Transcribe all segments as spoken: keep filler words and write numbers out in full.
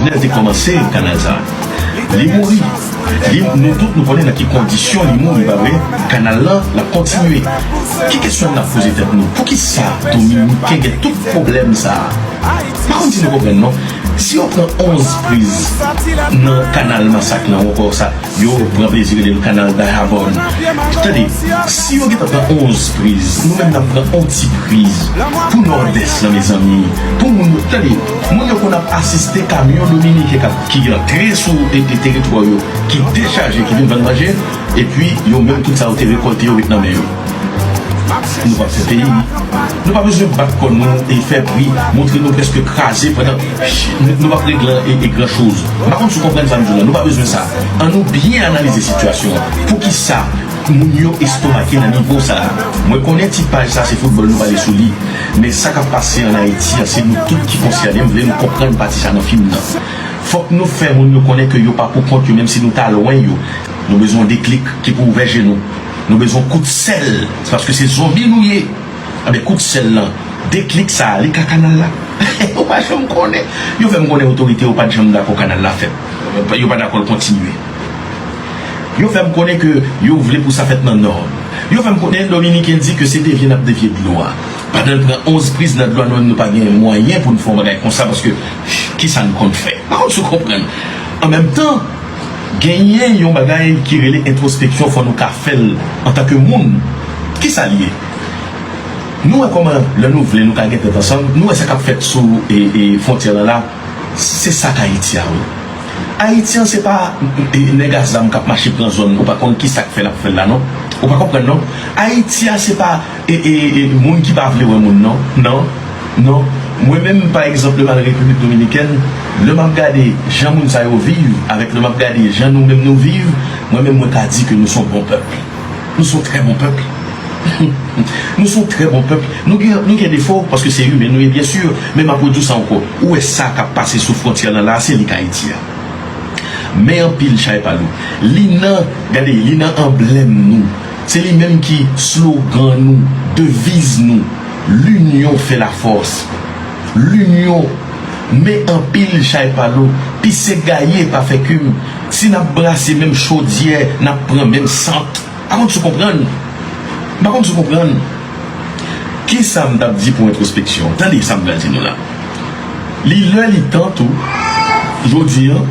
L te kòmanse kanal sa. Li mouri. Li, nou tout nou konnen nan ki kondisyon li mouri, pa vre? Kanal lan, l ap kontinye. Ki kesyon n ap poze tèt nou? Poukisa Dominiken gen tout pwoblèm sa a? M pa konn si nou konprann, non. Si yo pran onz priz nan kanal Masak lan, ou ankò sa, yo pran plezi rele l kanal Dayabòn. Tande, si yo gentan pran onz priz, nou menm n ap pran on ti priz pou Nòdès lan, mezanmi. Pou moun yo, tande, moun yo konn ap asiste kamyon dominiken k ap, ki antre sou e, e teritwa yo, ki dechaje, ki vin vann manje, epi yo menm tout sa yo te rekòlte yo met nan men yo. Nou p ap fè peyi. Nou pa bezwen bat kò nou e fè bri, montre nou prèske kraze pandan nou, nou p ap regle e, e gran choz. M pa konn si w konprann sa m di w la. Nou pa bezwen sa. An nou byen analize sitiyasyon an. Poukisa moun yo estomake nan nivo sa a? Mwen konnen ti paj sa se foutbòl nou pale sou li. Men sa k ap pase ann Ayiti an, se nou tout ki konsène. M vle nou konprann pati sa nan fim nan. Fòk nou fè moun yo konnen ke yo pa pou kont yo, menm si nou ta lwen yo. Nou bezwen yon deklik ki pou ouvè je nou. Nou bezwen kout sèl, se paske se zonbi nou ye. Anben, kout sèl lan, deklik sa a, li ka kanal la. Ou pa janm konnen. Yo fè m konnen otorite yo pa t janm dakò kanal la fèt. Yo pa dakò l kontinye. Yo fè m konnen ke yo vle pou sa fèt nan Nò. Yo fè m konnen Dominiken di ke se devye n ap devye dlo a. Pandan l pran onz priz nan dlo a, nou menm nou pa gen mwayen pou n fè yon bagay konsa, paske kisa n konn fè? M pa konn si w konprann. An menm tan, genyen yon bagay ki rele entwospeksyon, fò nou ka fè l antanke moun. Kisa l ye? Nou wè kòman, lè nou vle, nou ka gen tèt ansanm. Nou wè sa k ap fèt sou e, e, fwontyè lan la. Se sa k Ayiti a, wi. Ayiti an, se pa e, nèg a zam k ap mache pran zòn, ou pa konn kisa k fè l ap fè l la, non. Ou pa konprann, non. Ayiti a, se pa e, e, e, moun ki pa vle wè moun, non. Non, non. Mwen menm, pa egzanp, lè m al Repiblik Dominikèn, lè m ap gade jan moun sa yo viv, avèk lè m ap gade jan nou menm nou viv, mwen menm, mwen ka di ke nou se yon bon pèp. Nou se yon trè bon pèp. Nou se yon trè bon pèp. Nou gen, nou gen defo, paske se imen nou ye, byen si, men m ap redi w sa ankò. Ou wè sa k ap pase sou fwontyè lan la, se li k Ayiti a. Men anpil chay pa lou. Li nan, gade, li nan anblèm nou. Se li menm ki slogan nou, deviz nou. L'union fait la force. L'union. Men anpil chay pa lou. Pise gaye pa fè kim. Si n ap brase menm chodyè, n ap pran menm sant. Pa konn si w konprann. M pa konn si w konprann. Kisa m t ap di pou entwospeksyon? Tande sa m pral di nou la. Li lè, li tan tou, jodi an,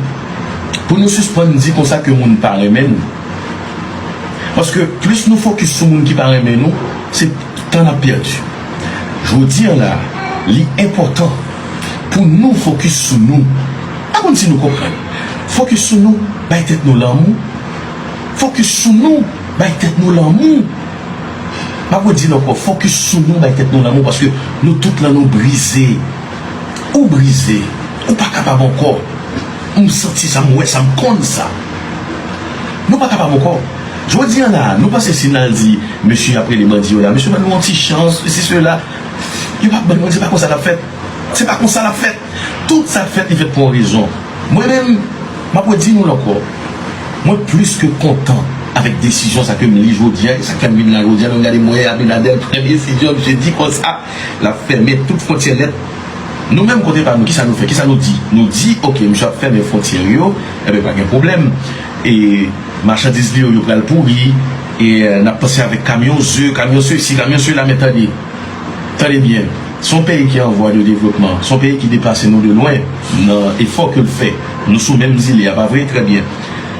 pou nou sispann di konsa ke moun pa renmen nou. Paske plis nou fokis sou moun ki pa renmen nou, se tan n ap pèdi. Jodi an la, li enpòtan pou nou fokis sou nou. Pa konn si nou konprann. Fokis sou nou, bay tèt nou lanmou. Fokis sou nou, bay tèt nou lanmou. M ap redi l ankò, fokis sou nou, bay tèt nou lanmou, paske nou tout lan nou brize. Ou brize, ou pa kapab ankò. M santi sa, m wè sa, m konn sa. Nou pa kapab ankò. Jodi an la, nou panse si n al di mesye ap rele bandi yo la, mesye ban nou yon ti chans, sesi sela, yo p ap ban nou, se pa konsa l ap fèt. Se pa konsa l ap fèt. Tout sa k fèt, li fèt pou yon rezon. Mwen menm, m ap redi nou l ankò. Mwen plis ke kontan avèk desizyon sa ke m li jodi a, e sa k fè m vin la jodi a, lè m gade mwen, Abinader pran desizyon, misye di konsa, l ap fèmen tout fwontyè nèt. Nou menm kote pa nou, kisa nou fè? Kisa nou di? Nou di, oke, misye ap fèmen fwontyè yo, enben pa gen pwoblèm. E machandiz li yo, yo pral pouri, e n ap panse avèk kamyon ze, kamyon sesi, kamyon sela, men tande. Tande byen, se yon peyi ki an vwa de devlopman, se yon peyi ki depase nou de lwen nan efò ke l fè. Nou sou menm zile a, pa vre? Trè byen.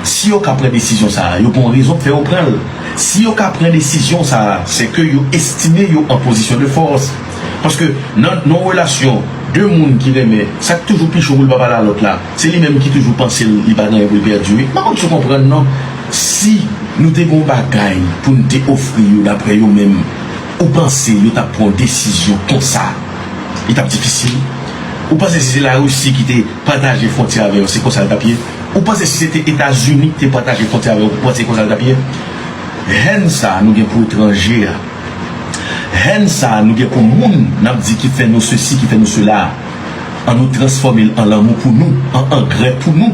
Si yo ka pran desizyon sa a, yo gen yon rezon k fè yo pran l. Si yo ka pran desizyon sa a, se ke yo estime yo an pozisyon de fòs. Paske nan, nan yon relasyon, de moun ki renmen, sa k toujou pi cho pou l pa pale a lòt la, se li menm ki toujou panse l, li pa gen anyen pou l pèdi, wi. M pa konn si w konprann, non. Si nou te gen yon bagay pou n te ofri yo, daprè yo menm, ou panse yo t ap pran yon desizyon konsa? Li t ap difisil? Ou panse si se Larisi ki te pataje fwontyè avè yo, se konsa l t ap ye? Ou panse si se te Etazini ki te pataje fwontyè avè yo, ou panse se konsa l t ap ye? Hèn sa a nou gen pou etranje a, hèn sa a nou gen pou moun n ap di ki fè nou sesi, ki fè nou sela a, ann nou transfòme l an lanmou pou nou, an angrè pou nou.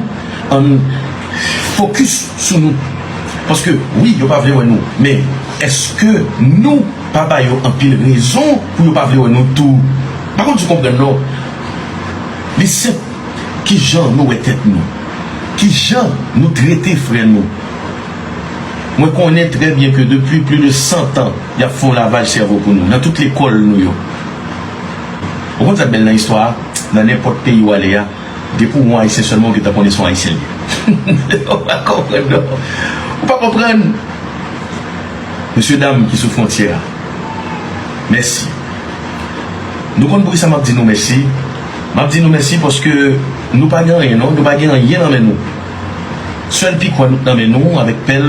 Ann fokis sou nou. Paske, wi, yo pa vle wè nou, men èske nou pa ba yo anpil rezon pou yo pa vle wè nou tou? M pa konn si w konprann, non. Li senp. Kijan nou wè tèt nou? Kijan nou trete frè nou? Mwen konnen trè byen ke depi plis de san tan, y ap fè yon lavaj sèvo pou nou, nan tout lekòl nou yo. Ou konn sa k bèl nan istwa a? Nan nenpòt peyi w ale a, depi w yon Ayisyen sèlman, ou gentan konnen se yon Ayisyen l ye. Ou pa konprann, non. Ou pa konprann. Mesye dam ki sou fwontyè a, mèsi. Nou konn poukisa m ap di nou mèsi? M ap di nou mèsi paske nou pa gen anyen, non. Nou pa gen anyen nan men nou. Sèl pikò nou nan men nou, avèk pèl,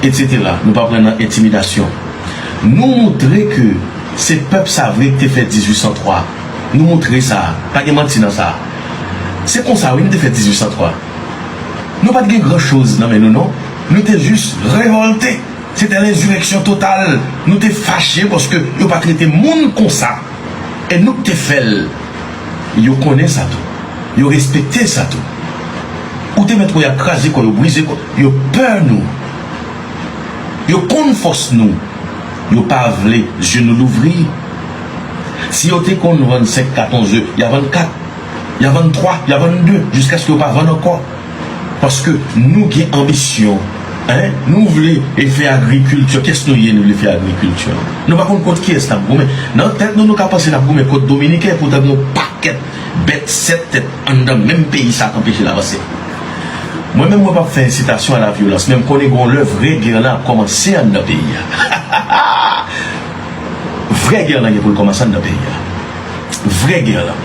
etsetera. Nou pa pran nan entimidasyon. Nou montre ke se pèp sa vre ki te fè dizuit san twa. Nou montre sa. Pa gen manti nan sa. Se konsa, wi, nou te fè dizuit san twa. Nou pa t gen gran choz nan men nou, non. Nou te jis revòlte. Se te lenzireksyon total. Nou te fache paske yo pa trete moun konsa. E nou k te fè l. Yo konnen sa tou. Yo respekte sa tou. Ou te mèt wè y ap kraze kò yo, brize kò yo. Yo pè nou. Yo konn fòs nou. Yo pa vle je nou louvri. Si yo te konn vann senk kat yon ze, y a vann kat, y a vann twa, y a vann de, jiskaske yo pa vann ankò. Paske nou gen anbisyon. Hein? Nou vle e fè agrikilti. Kiyès nou ye, nou vle fè agrikilti? Nou pa konn kont kiyès n ap goumen. Nan tèt nou, nou ka panse n ap goumen kont Dominiken, poutan gen yon pakèt bèt sèt tèt anndan menm peyi sa k anpeche l avanse. Mwen menm, mwen p ap fè ensitasyon a la vyolans, men m konnen gen yon lè vrè gè lan ap kòmanse anndan peyi a. Vrè gè lan gen pou l kòmanse anndan peyi a. Vrè gè lan.